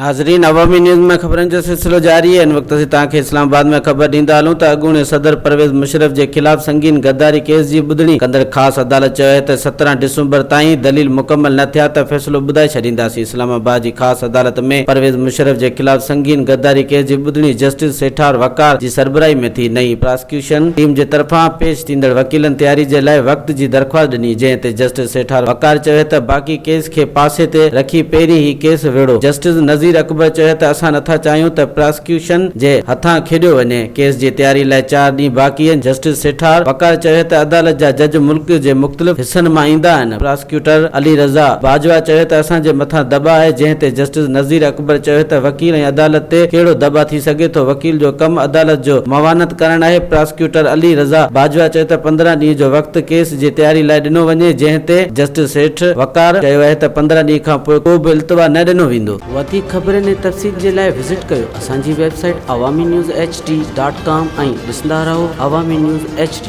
ناظرين عوامي نيوز ۾ خبرن جو سلسلو جاري آهي ان وقت اسين توهان کي اسلام آباد ۾ خبر ڏيندا هلون ته اڳوڻي صدر پرويز مشرف جي خلاف سنگين غداري ڪيس جي ٻڌڻي ڪندڙ خاص عدالت چيو آهي ته 17 ڊسمبر تائين دليل مڪمل نه ٿيا ته فيصلو ٻڌائي ڇڏينداسين اسلام آباد جي خاص عدالت ۾ پرويز مشرف جي خلاف سنگين غداري ڪيس جي ٻڌڻي جسٽس سيٺار وقار جي سربراهي ۾ ٿي نئين پراسڪيوشن ٽيم جي طرفان پيش ٿيندڙ وڪيلن تياري جي لاء وقت جي درخواست ڏني، جنهن تي جسٽس سيٺار وقار چيو ته باقي ڪيس کي پاسي تي رکي پهرين هي ڪيس وڙهو. جسٽس نذير اڪبر چيو ته اسان نٿا چاهيون ته پراسڪيوشن جي هٿان کيڏيو وڃي، ڪيس جي تياري لاء چار ڏينهن باقي آهن. جسٽس سيٺار وقار چيو ته عدالت جا جج ملڪ جي مختلف حصن مان ايندا آهن. پراسڪيوٽر علي رضا باجوا چيو ته اسان جي مٿان دٻاء آهي، جنهن تي جسٽس نذير اڪبر چيو ته وڪيل ۽ عدالت تي ڪهڙو دٻاء ٿي سگهي ٿو، وڪيل جو ڪم عدالت جو معاونت ڪرڻ آهي، پراسڪيوٽر علي رضا باجوا چيو ته 15 ڏينهن جو وقت ڪيس جي تياري لاء ڏنو وڃي، جنهن تي جسٽس سيٺ وقار چيو آهي ته 15 ڏينهن کانپوء ڪو به التوا نه ڏنو ويندو. وڌيڪ خبرن ۽ تفصيل جي لاء وزٽ ڪيو اسان جي website Awami news H D dot com ۽ ڏسندا رهو عوامي نيوز ايڇ ڊي.